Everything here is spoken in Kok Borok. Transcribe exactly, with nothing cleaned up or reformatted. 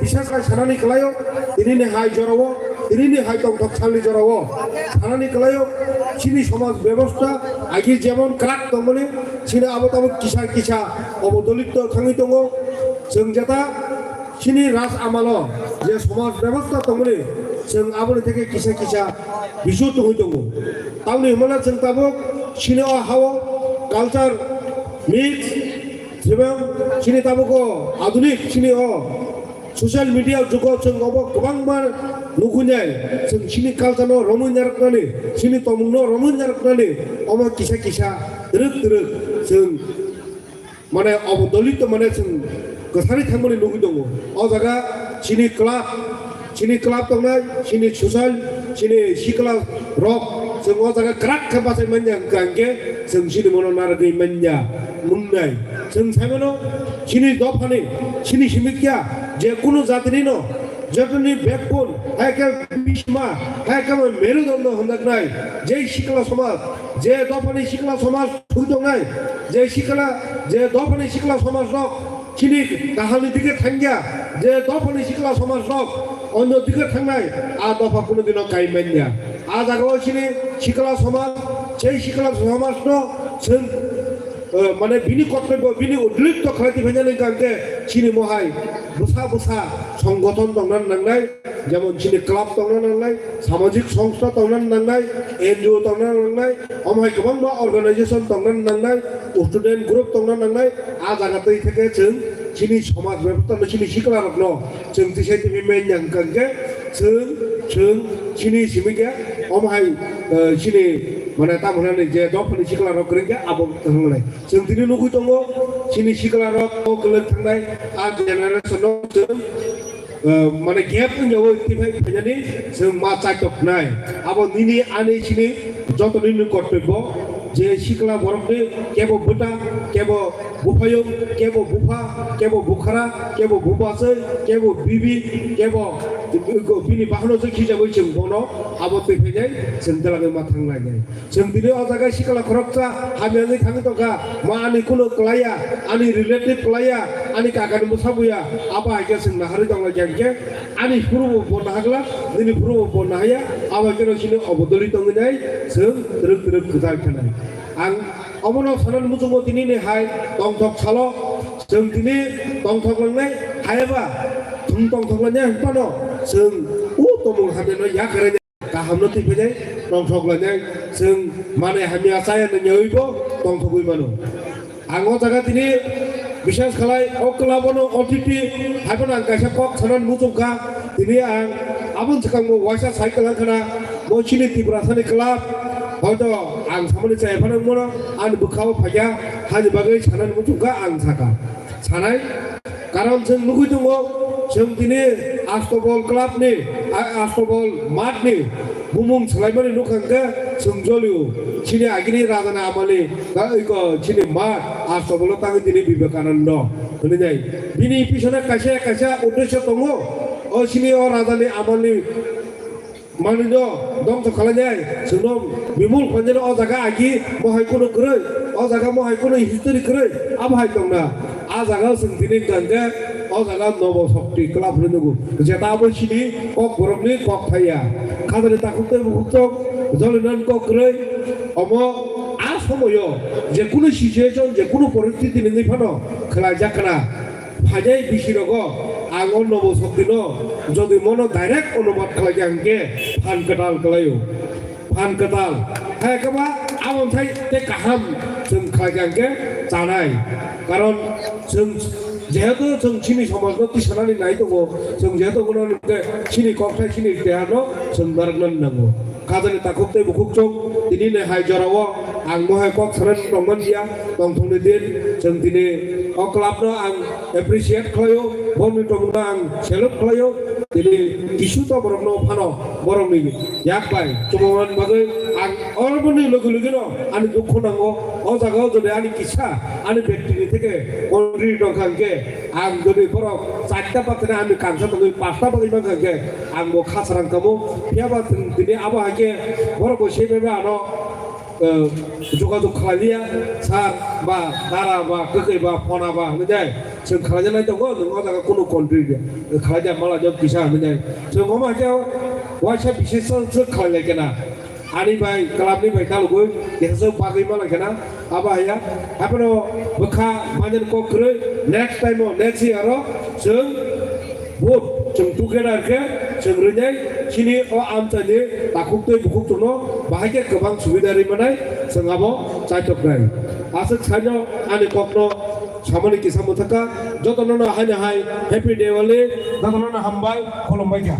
Biseskhai sanani kwlaio, tinini hai jorao, tinini hai tongthok salni jorao sanani kwlaio, chini somaj bebosta agi jemon kwrak tongmani, chini abo tabuk kisa kisa obodolito thangwi tongo. Chwng jeta chini raj amalo je somaj bebosta tongmani, chwng aboni theke kisa kisa bisu tongwi tongo. Tamni hwnmano chwng tabuk chini o hao culture mix, jemon chini tabuk o adunik chini o social media jugo chwng obo kwbangma nukhunai, chwng chini culture no romwi narwknani, chini tongmung no romwi narwknani, omo kisa kisa twrwk twrwk chwng mane obodolito mane chwng kwthari thangmani nugwi tongo. O jaga chini club, chini club tongnai, chini social, chini sikla rok chwng o jaga kwrak khe bachai manya hwnkha hwnkhe chwng chini mono narwgwi manya mungnai. Chwng saimano chini dophani, chini simi kya, je kunu jatini no, jotoni backbone, hai khe bhisma, hai khe merudondo hwnjaknai, je sikla somaj, je dophani sikla somaj thwi tongnai, je sikla, je dophani sikla somaj rok chini kahamni dike thangya, je dophani sikla somaj rok onyo dike thangnai, a dopha kunu dino kai manya. A jagao chini sikla somaj, sei sikla somaj no chwng, eh, mane bini kortobyo, bini udlip to khlai tipainani hwnkhe chini mohai bwsa bwsa songgothon tongna nangnai, jemon chini club tongna nangnai, samajik songstha tongna nangnai, N G O tongna nangnai, omo hai kwbangma organization tongna nangnai, student group tongna nangnai, a jaga twi theke chwng chini somaj bebosta no chini sikla rok no chwng tisai timi manya hwnkha hwnkhe chwng, chwng chini simi khe omo hai, eh, chini mane tamo hwnani je dophani sikla rok kwrwng khe abo thangmani. Chwng tini nugwi tongo, chini sikla rok o kwlwk thangnai, a generation no chwng, eh, mane gap wngya o twi phai phainani chwng ma chaitok khnai. Abo nini ani chini joto nini kortobyo je sikla borokni kebo bwta, kebo buphayung, kebo bupha, kebo bukhara, kebo bupasoi, kebo bibi, kebo bini bahano se khijawi chwng bono abo twi phainai chwng dalagwi ma thanglainai. Chwng tini o jaga sikla khoroksa hamya wngwi thangwi tongkha, ma ani kuno kwlaiya, ani relative kwlaiya, ani kakani bwsa buya, abo hai khe chwng naharwi tonglaikha hwnkhe ani phuru bo bo nahagla, nini phuru bo bo nahaya, abo hai kheno chini obodoli tongwi nai chwng twrwk twrwk kwtal khenai. Ang omono sanani muchungo tinini hai tongthok salo chwng tini tongthok langnai, hayaba thwng tongthok langnai hwnphano chwng o tongmung hamyano yakarwi kahamno twi phainai, tongthok lainai, chwng manai hamya chaya nangyawibo tongthogwi mano. Ang o jaga tini bisas khalai o club-ono O T P haiphano ang kaisa kok sanani muchungkha. Tini ang aboni swkangbo waisa cycle wngkhana, bo chini Tiprasani club, hoito ang samani chaya phano wngmano, ani bwkhao phaikha, hani bagwi sanani muchungkha ang sakha. Sanai, karon chwng nugwi tongo, chwng tini Astobol club ni, a-, Astobol math ni bumung swlaimani nukha hwnkhe chwng jolio. Chini agini rajani amani, ba iko chini math Astobol o tangwi tini Vivekananda hwnwi nai. Bini pisone kaisa kaisa uddesho tongo. O chini o rajani amani manwino dongso khlainai, chwngno bimul khlainai o jaga agi mohai kunu kwrwi, o jaga mohai kunu history kwrwi, abo hai tongna. A jaga chwng tini hwnkha hwnkhe o jaga Nobo Shakti Club hwnwi nukgo. Jeta abo chini kok borokni kok thaiya. Khajani takhuk tei bukhuk chok jolinan kok kwrwi. Omo a somoyo je kunu situation, je kunu poristiti nungwi phano khlaijak khna. Phainai bisi rogo ang o Nobo Shakti no jodi mono direct onubad khlai kha hwnkhe phan kwtal kwlaio. Phan kwtal. Hai khe ba abo thai tei kaham chwng khlai kha hwnkhe chanai. Karon chwng jehetu chwng chini somaj no tisanani nai tongo, chwng jehetu bono hwnkhe chini kok thai chini deha no chwng narwknani nango. Khajani takhuk tei bukhuk chok tini ne hai jorao ang mohai kok sanani tongman dia, tongthokni din chwng tini o club no ang appreciate khlaio, boni tongmungno ang salute khlaio, tini kisu to borokno phano borokni yak bai chubamani bagwi ang oroni logi logi no ani dukhu nango, o jagao jodi ani kisa ani bektini theke kondri tongkha hwnkhe ang jodi borok charta bakhe ani kansa tongwi pasta bagwi mankha hwnkhe ang bo khasarang kamo, phiya ba tini abo hai khe borok bo sebe ano eh, jogajog khlai liya, sir ba, dara ba, kwkwi ba, phona ba hwnwi dai. Chwng khlai janai tongo, nwng o jaga kunu country de khlai ja mala jok kisa hwnwi dai. Chwng omo hai khe waisa bises chwng khlai lai kena. Ani bai, club ni bai talugwi, kisa chwng bagwi mala kena. Abo haya, haphano bwkha manjani kok kwrwi, next time o, next year o chwng vote chwng together khe chwng rwnai, chini o amchaini takhuk tei bukhuk chwngno bahai khe kwbang subida rwi manai chwng abo chaitok nai. Aswk saino ani kokno samani kisa mwthaka, jotono no haino hai Happy Diwali, jotono no hambai, khulumbai kha.